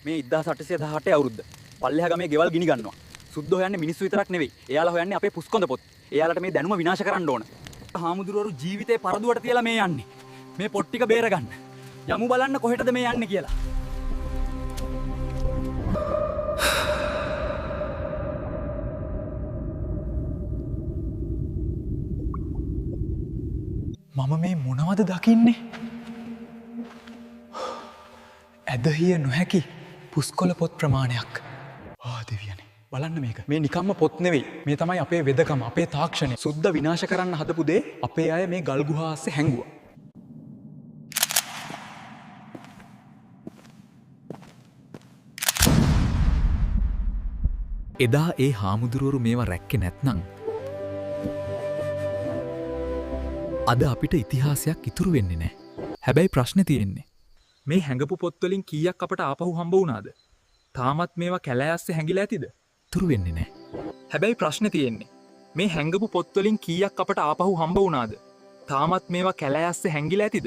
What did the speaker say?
මේ 1818 අවුරුද්ද. පල්ලෙහා ගමේ ගෙවල් ගිනි ගන්නවා. සුද්දෝ හොයන්නේ මිනිස්සු විතරක් නෙවෙයි. එයාලා හොයන්නේ අපේ පුස්කොඳ පොත්. එයාලට මේ දැනුම විනාශ කරන්න ඕන. හාමුදුරුවරු ජීවිතේ පරදුවට තියලා මේ යන්නේ. මේ පොත් ටික බේරගන්න. යමු බලන්න කොහෙටද මේ යන්නේ කියලා. මම මේ මොනවද දකින්නේ? ඇදහිය නොහැකි පුස්කොළ පොත් ප්‍රමාණයක්. ආ දෙවියනේ, බලන්න මේක. මේ නිකම්ම පොත් නෙවෙයි. මේ තමයි අපේ වෙදකම, අපේ තාක්ෂණය. සුද්ද විනාශ කරන්න හදපු දේ අපේ අය මේ ගල් ගුහා අස්සේ හැංගුවා. එදා ඒ හාමුදුරුවරු මේවා රැක්කේ නැත්නම් අද අපිට ඉතිහාසයක් ඉතුරු වෙන්නේ නැහැ. හැබැයි ප්‍රශ්නේ තියෙන්නේ මේ හැඟපු පොත් වලින් කීයක් අපට ආපහු හම්බ වුණාද? තාමත් මේවා කැලෑ අස්සේ හැංගිලා ඇතිද? ඉතුරු වෙන්නේ නැහැ. හැබැයි ප්‍රශ්නේ තියෙන්නේ මේ හැංගපු පොත් වලින් කීයක් අපට ආපහු හම්බ වුණාද? තාමත් මේවා කැලෑ අස්සේ හැංගිලා ඇතිද?